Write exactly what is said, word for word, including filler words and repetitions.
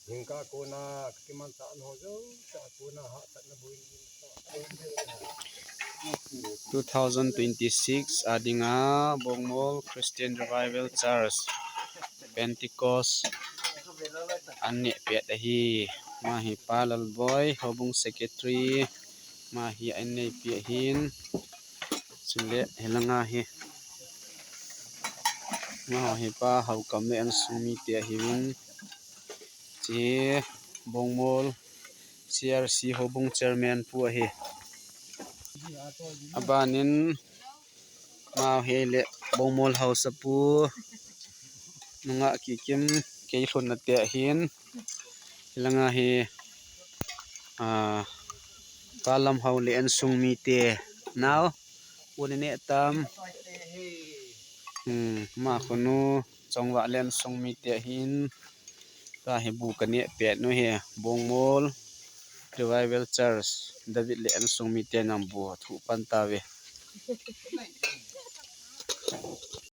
Hingka kona kimanchah ho jouse a kona hahsatna boina. Two thousand twenty-six a dinga Bongmol Christian Revival Church Pentecost an neh pet ahi. Ama hi Pa Lalboi, Houbung Secretary, ama hi an neipi ahin. Chule hilanga hi, amaho hi Pa Haokam le insung mite ahiuvin. Hiche Bongmol C R C Houbung Chairman pu ahi. Abanin amaho hi le Bongmol Haosapu Nungah Kikim, kei lhunna te ahin. Hilanga hi, ah, Pa Lamhao le insung mite nao, pu ni neh tam. Hmm, ama khunu Chongvah le insung mite ahin. Tua hi bu kaneh pet nu hi, Bongmol Revival Church, David le insung mite nang bu thu pan tauve.